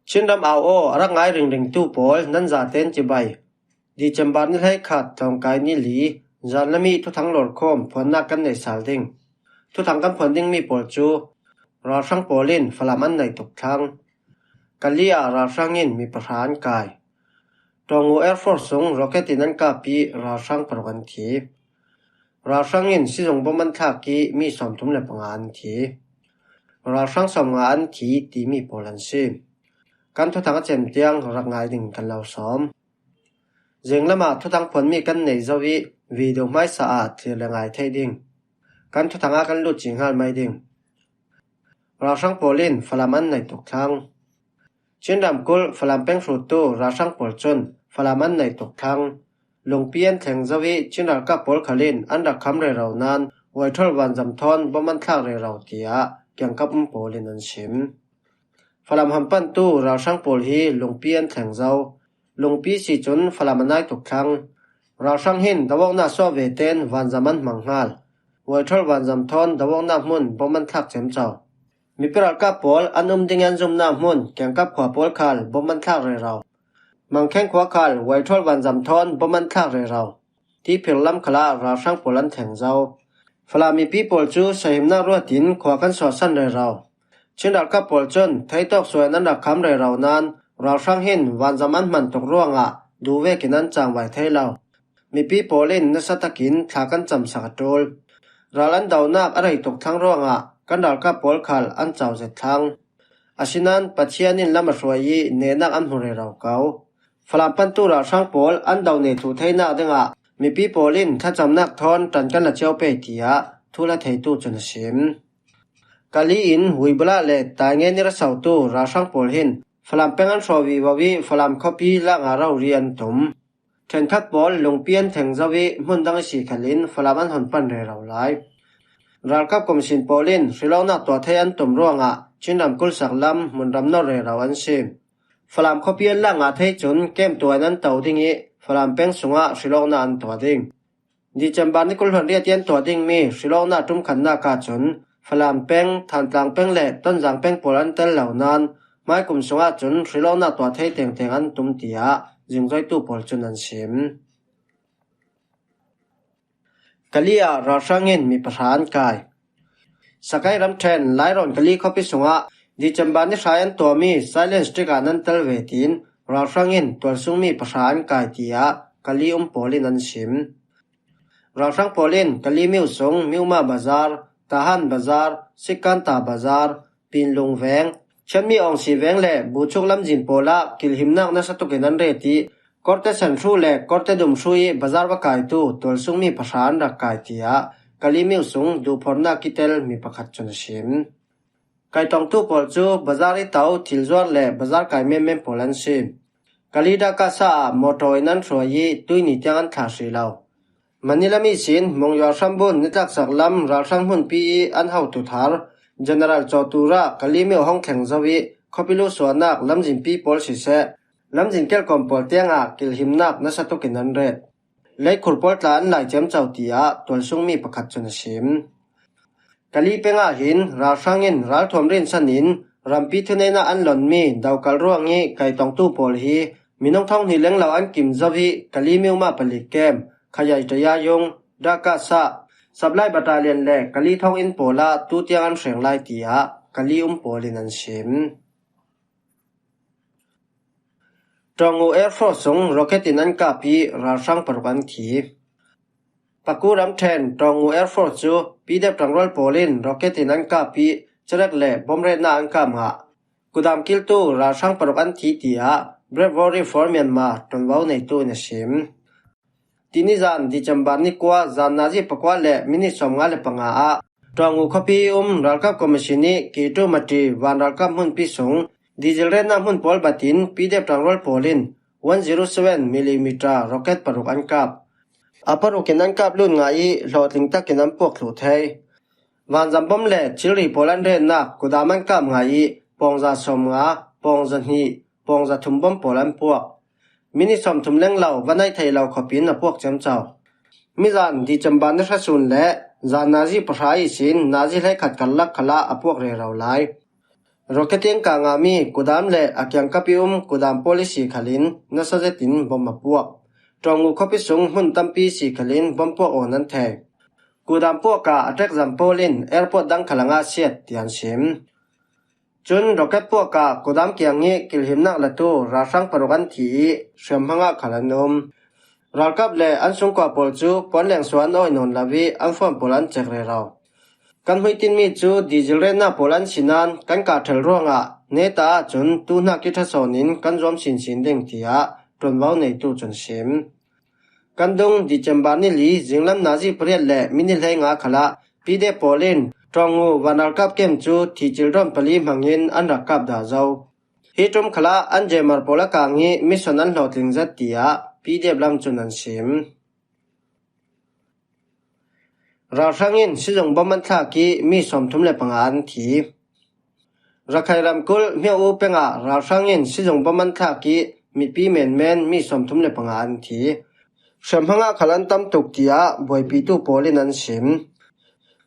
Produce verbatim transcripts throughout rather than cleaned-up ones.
Chinram au aw a rak ngai ringringtu pawl nan zaten cibai. December ni hleikhat tlawngkai ni li, zanlami thuthang lawrkhawm phuannak kan nei sal ding. Thuthang kan phuan dingmi pawl cu ralhrang pawl in Falam an naih tuk thlang. Kali ah ralhrang in mi pahra an kai. Tawngu Air Force sung rocket in an kap ih ralhrang paruk an thi. Ralhrang in sizung bom an thlak ih mi sawmthum le panga an thi. Ralhrang sawmnga an thi timi pawl an si. Kan thuthang a cem tiang rak ngai ding kan lo sawm. Zinglam ah thuthang phuanmi kan nei zo ih video hmaisa ah thlir le ngai thei ding. Kan thuthang ah kan lut cinghal mai ding. Ralhrang pawl in Falam an naih tuk thlang. Chin ramkulh Falam peng hruttu ralhrang pawl cun Falam an naih tuk thlang. Lungpi an thleng zo ih Chin ralkap pawl khal in an rak kham rero nain Waithol vanzam thawn bom an thlak rero, tiah kiangkap um pawl in an sim. Falam hampantu ralhrang pawl hi Lungpi an thleng zo. Lungpi si cun Falam a nai tuk thlang. Ralhrang hin doawknak suah ve tein vanzam an hmang hngal. Waithol vanzam thawn doawknak hmun bom an thlak ciamco. Mipi ralkap pawl an um ding an zumnak hmun kiangkap khua pawl khal bom an thlak rero. Mangkheng khua khal Waithol vanzam thawn bom an thlak rero. Ti phirlam khalah ralhrang pawl an thleng zo. Falam mipi pawl cu sahimnak ruat in khua kan suahsan rero. Chin ralkap pawl cun theitawk suai in an rak kham rero nain ralhrang hin vanzam an hman tuk ruangah duh vekin an cangvai thei lo. Mipi pawl in nasa takin thla kan camsak a ṭul. Ral an donak a rei tuk thlang ruangah kan ralkap pawl khal an cau zet thlang. Asinain Pathian in lam a hruai ih nehnak an hmu rero ko. Falam pantu ralhrang pawl an do neh thluh theinak dingah mipi pawl in thlacamnak thawn ṭan kan la cio pei, tiah thu la theitu cun a sim. Kali in Huibula le Taingen ih ra sotu ralhrang pawl hin Falam peng an hrawh vivo ih Falam khuapi laknga rori an tum. Ṭhenkhat pawl lungpi an thleng zo ih hmun dang ihsi khalin Falam an hon pan rero lai. Ralkap komisin pawl in hrilawknak tuah thei an tum ruangah Chin ramkulh sak lam hmunram nor rero an si. Falam khuapi an laknga thei cun kem tuah in an to ding ih Falam peng sungah hrilawknak an tuah ding. December ni kul hluan riat ih an tuah dingmi hrilawknak ṭumkhatnak ahcun Falam peng, Thantlang peng le Tonzang peng pawl an tel lo nain hmaikum sungah cun hrilawknak tuah thei tengteng an tum, tiah zingzoitu pawl cun an sim. Kali ah ralhrang in mi pahra an kai. Sakai ramṭhen Lairawn Kali khuapi sungah December ni hrai an tuahmi silence strike ah nan tel ve tiin ralhrang in tualsungmi pahra an kai, tiah Kali um pawl in an sim. Ralhrang pawl in Kali miu sung Miuma Bazar, Tahan Bazar, Sikanta Bazar, Pinlung Veng, Chenmi Awngsi Veng le Buchuk lamzin pawl ah kilhimnak nasa tukin an ret ih Korte Sen hruh le Korte Dum hruh ih bazar va kaitu tualsungmi pahra an rak kai, tiah Kali miu sung duhphornak kitel mi pakhat cun a sim. Kaitongtu pawl cu bazar ih to thil zuar le bazar kai menmen pawl an si. Kali Dakasa ah mawṭaw in an hruai ih tuihni tiang an thlah hrih lo. Manila ihsin Monywa hrambun nitlaksak lam ralhrang hmunpi ih an hotu thar General Chaw Tura Kali miu hong thleng zo ih khuapi lu suahnak lamzinpi pawl siseh, lamzin kelkawm pawl tiangah kilhimnak nasa tukin an ret. Leikhur pawl tla an lai ciamco, tiah tualsungmi pakhat cun a sim. Kali peng ah hin ralhrang in ralthuam rinsan in rampi thuneihnak an lonmi dokal ruang ih kaitongtu pawl hi minung thonghnih lenglo an kim zo ih Kali miuma palik kem, Khayai Tayayung, Dakasa, Supply Battalion le Kali thonginn pawl ah tutiang an hreng lai, tiah Kali um pawl in an sim. Tawngu Air Force sung rocket in an kap ih ralhrang paruk an thi. Paku ramṭhen Tawngu Air Force cu P D F ṭangrual pawl in rocket in an kap ih cerek le bom retnak an kap ngah. Kudam kiltu ralhrang paruk an thi, tiah Brave Warrior for Myanmar ṭuanvo neitu in a sim. Tinizan December ni kua zan nazi pakua le minit sawmnga le panga ah Tawngu khuapi um ralkap komisin ih Kitu Mati van ralkap hmunpi sung diesel retnak hmun pawl batin P D F ṭangrual pawl in one zero seven millimeter rocket paruk an kap. A paruk in an kap lut ngah ih hlawhtling takin an puak thluh thei. Vanzam bom le thilri pawl an retnak kudam an kap ngah ih pawngza sawmnga, pawngza hnih, pawngza thum bom pawl an puak. Minit sawmthum lenglo va naih theih lo khawpin a puak ciamco. Mizan December ni hra sun le zan nazi pahra ihsin nazi hleikhat karlak khalah a puak rero lai. Rocket eng kangah mi Kudam le a kiangkap i um Kudam pawl i si khalin nasa zetin bom a puak. Tawngngu khuapi sung hmun tampi si khalin bom puak awn an thei. Kudam puakah a tekzam pawl in airport dang khal a ngah siat tian sim. Cun rocket puakah Kudam kiang i kilhimnak latu ralhrang paruk an thi i hriamhma ngah khal an um. Ralkap le an sungkua pawl cu puan leng suan awi nawn lo i an fuan pawl an cek rero. Kan hmuitinmi cu diesel renna pawl an si nain kan kah ṭhel ruangah neta ahcun tuhnak i ṭha sawn in kan zuam sinsin ding, tiah ṭuanvo neitu cun sim. Kan dung December ni li zinglam nazi pariat le minit hleinga khalah P D F pawl in Tawngngu vanralkap kem cu thicil drone pali hmangin an rak kap dah zo. Hi ṭum khalah an jammer pawl a kang i mission an hlawhtling zet, tiah P D F lam cun an sim. Ralhrang in sizung bom an thlak i mi sawmthum le panga an thi. Rakhine ramkulh Hmyo-u pengah ralhrang in sizung bom an thlak i mipi menmen mi sawmthum le panga an thi. Hriamhma ngah khal an tam tuk, tiah buaipitu pawl in an sim.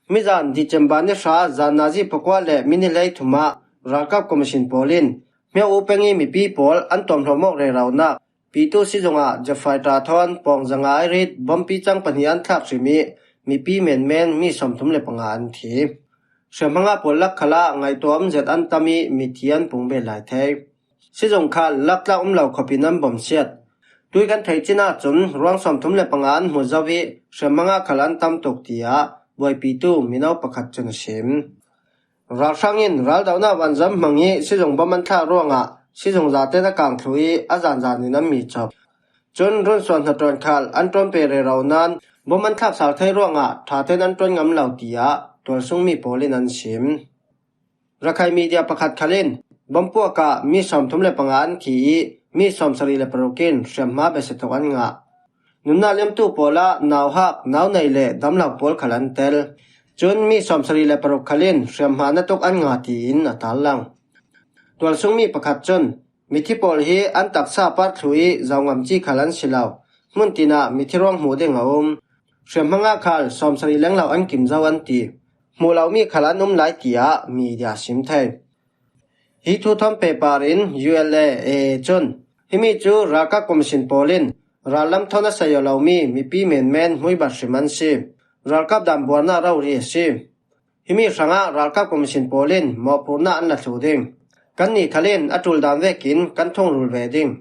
Mizan December ni hra zan nazi pakua le minit hleithum ah ralkap commission pawl in Hmyo-u peng i mipi pawl an tuamhlawm awk reronak pitu sizung ah jet fighter thawn pawng zanga i rit bompi cang pahnih an thlak hrim i mipi menmen mi sawmthum le panga an thi. Hriamhma ngah pawl lak khalah ngaihtuah um zet an tam i mithi an pung bet lai thei. Sizung khal laktlang um lo khawpin an bom siat. Tui kan theih cin ahcun ruang sawmthum le panga an hmu zo i hriamhma ngah khal an tam tuk, tiah buaipitu mino pakhat cun a sim. Ralhrang in raldohnak vanzam hmang i sizung bom an thlak ruangah sizung zate a kang thluh i a zanzan in an mi chawp. Cun runsuan hnaṭuan khal an ṭuan pe rero nain bom an thlak sal thei ruangah ṭha tein an ṭuan ngam lo, tiah tualsungmi pawl in an sim. Rakhine media pakhat khal in bom puakah mi sawmthum le panga an thi i mi sawmsarih le paruk in hriamhma besia tuk an ngah. Nunnak liamtu pawl ah nauhak, naunei le damlo pawl khal an tel. Cun mi sawmsarih le paruk khal in hriamhma na tuk an ngah tiin a tarlang. Tualsungmi pakhat cun mithi pawl hi an taksa a par thluh i zongam ci khal an si lo. Hmun tin ah mithi ruang hmuh ding a um. Hriamhma ngah khal sawmsarih lenglo an kim zo an ti. Hmuh lomi khal an um lai, tiah media sim thei. Hi thu thawn pehpar in U L A A A cun himi cu ralkap commission pawl in rallam thawn a sayo lomi mipi menmen hmuibat hrim an si. Ralkap dan buarnak rori a si. Himi hrangah ralkap commission pawl in mawhphurhnak an la thluh ding. Kannih khal in a ṭul dan vekin kan thungrul ve ding.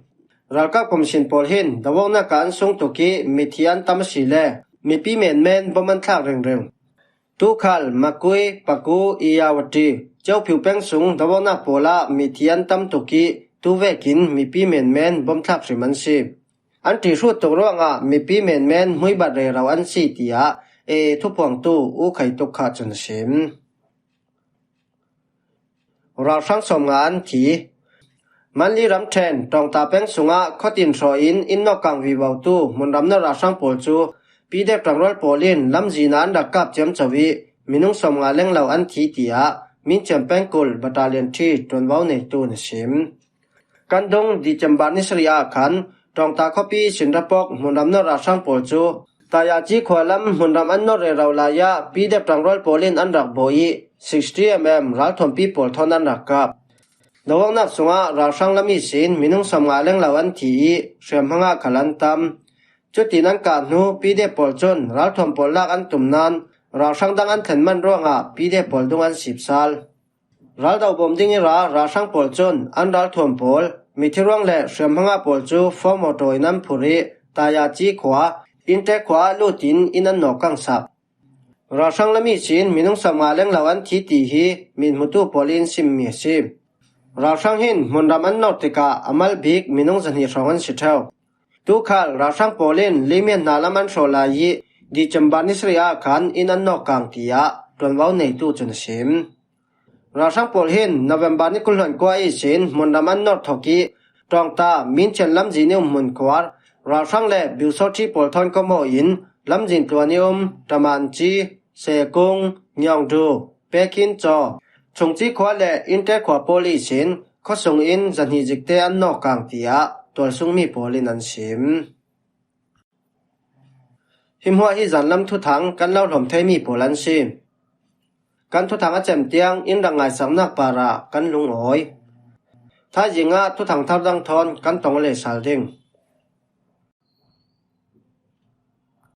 Ralkap commission pawl hin dawongnak ah an sung tuk i mithi an tam a si le mipi menmen bom an thlak ringring. Tukhal Makui, Paku, Iyawati, Ciophiu peng sung dawongnak pawl ah mithi an tam tuk i tuvekin mipi menmen bom thlak hrim an si. An ṭihruh tuk ruangah mipi menmen hmuibat rero an si, tiah A A thuphuangtu U Khai Tuk Kha cun a sim. Ralhrang sawmnga an thi. Manli ramṭhen Tawngta peng sungah khuatin hrawh in inn nawk kang vivotu hmunram nawr ralhrang pawl cu P D F ṭangrual pawl in lamzin ah an rak kap ciamco i minung sawmnga lenglo an thi, tiah Minchiam pengkulh Battalion three ṭuanvo neitu in a sim. Kan dung December ni sarih ah khan Tawngta khuapi Sinrapok hmunram nawr ralhrang pawl cu Tayaci khua lam hmunram an nawr rero lai ah P D F ṭangrual pawl in an rak bawh i sixty M M ralthuampi pawl thawn an rak kap. Dawongnak sungah ralhrang lam ihsin minung sawmnga lenglo an thi i hriamhma ngah khal an tam. Cutin an kah hnu P D F pawl cun ralthuam pawl lak an tum nain ralhrang dang an thlen man ruangah P D F pawl dung an sipsal. Raldo bawm ding i ra ralhrang pawl cun an ralthuam pawl, mithi ruang le hriamhma ngah pawl cu fawm awṭaw in an phurh i Tayaci khua, Innte khua ah lut in inn an nawk kangsak. Ralhrang lam ihsin minung sawmnga lenglo an thi ti hi mithmutu pawl in simmi a si. Ralhrang hin hmunram an nawr tikah a mal bik minung zahnih hrawng an si ṭheu. Tukhal ralhrang pawl in Limian hna lam an hrawh lai i December ni sarih ah khan inn an nawk kang, tiah ṭuanvo neitu cun a sim. Ralhrang pawl hin November ni kul hluan kua ihsin hmunram an nawr thawk i Tawngta, Minchian lamzin i um hmunkhuar ralhrang le Biusawṭhi pawl thawn komawh in lamzin tluan i um Tamanci, Sekung, Ngiawngdu, Pekhin Caw, Chungci khua le Innte khua pawl ihsin khuasung in zahnih zikte an nawk kang, tiah tualsungmi pawl in an sim. Hi hmuah hi zanlam thuthang kan lo hlawm theimi pawl an si. Kan thuthang a cem tiang in rak ngaisaknak parah kan lungawi. Thaizing ah thuthang thar dang thawn kan tong le sal ding.